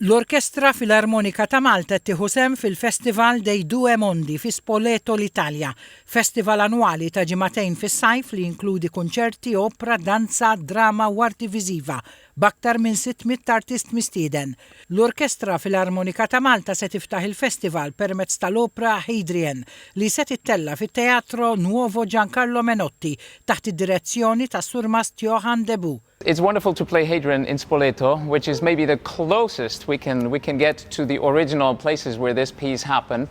L-Orkestra Filarmonika ta' Malta qed tieħu sehem fil-Festival dei Due Mondi fi Spoleto l-Italja, festival annwali ta' ġimagħtejn fis-sajf li jinkludi kunċerti, opra, danza, drama u arti viżiva b'aktar minn 600 artist mistieden. L-Orkestra Filarmonika ta' Malta se tiftaħ il-festival permezz tal-opra Hadrian li se tittella' fit-Teatro Nuovo Gian Carlo Menotti taħt id-direzzjoni tas-Surmast Johann de Boo. It's wonderful to play Hadrian in Spoleto, which is maybe the closest we can, we can get to the original places where this piece happened,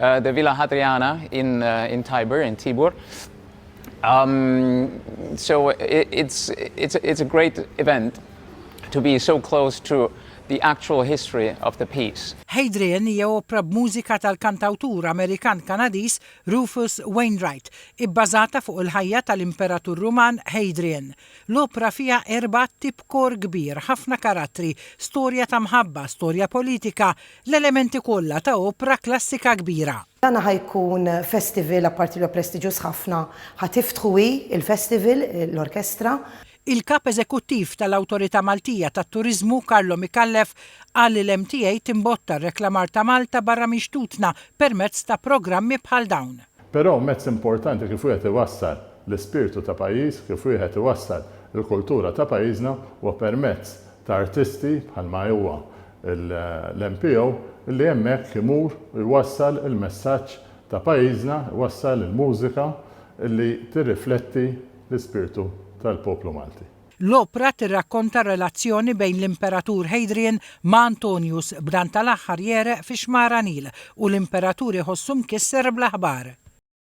uh, the Villa Hadriana in, uh, in Tiber, in Tibur. Um, so it, it's, it's, it's a great event to be so close to the actual history of the piece. Hadrian hija opra b'mużika tal-kantawtur Amerikan-Kanadiż Rufus Wainwright, ibbażata fuq il-ħajja tal-Imperatur Ruman Hadrian. L-opra fiha erba' atti b'kor kbir, ħafna karattri, storja ta' mħabba, storja politika, l-elementi kollha ta' opra klassika kbira. Dan ħa jkun festival apparti li huwa prestiġjuż ħafna, ħa tiftħu hi l-festival, l-orkestra. Il-Kap Eżekuttiv tal-Awtorità Maltija tat-Turiżmu, Carlo Micallef, qal li l-MTA timbotta r-reklamar ta' Malta barra minn xtutna permezz ta' programmi bħal dawn. Però mezz importanti kif wieħed iwassal l-ispirtu ta' pajjiż, kif wieħed iwassal il-kultura ta' pajjiżna huwa permezz ta' artisti bħalma huwa l-MPO li hemmhekk imur u jwassal il-messaġġ ta' pajjiżna, iwassal il-mużika li tirrifletti l-ispirtu tal-poplu Malti. L-opra tirrakkonta r-relazzjoni bejn l-Imperatur Hadrian ma' Antonius, b'dan tal-aħħar jegħreq fix-xmara Nil u l-Imperatur iħossu mkisser bl-aħbar.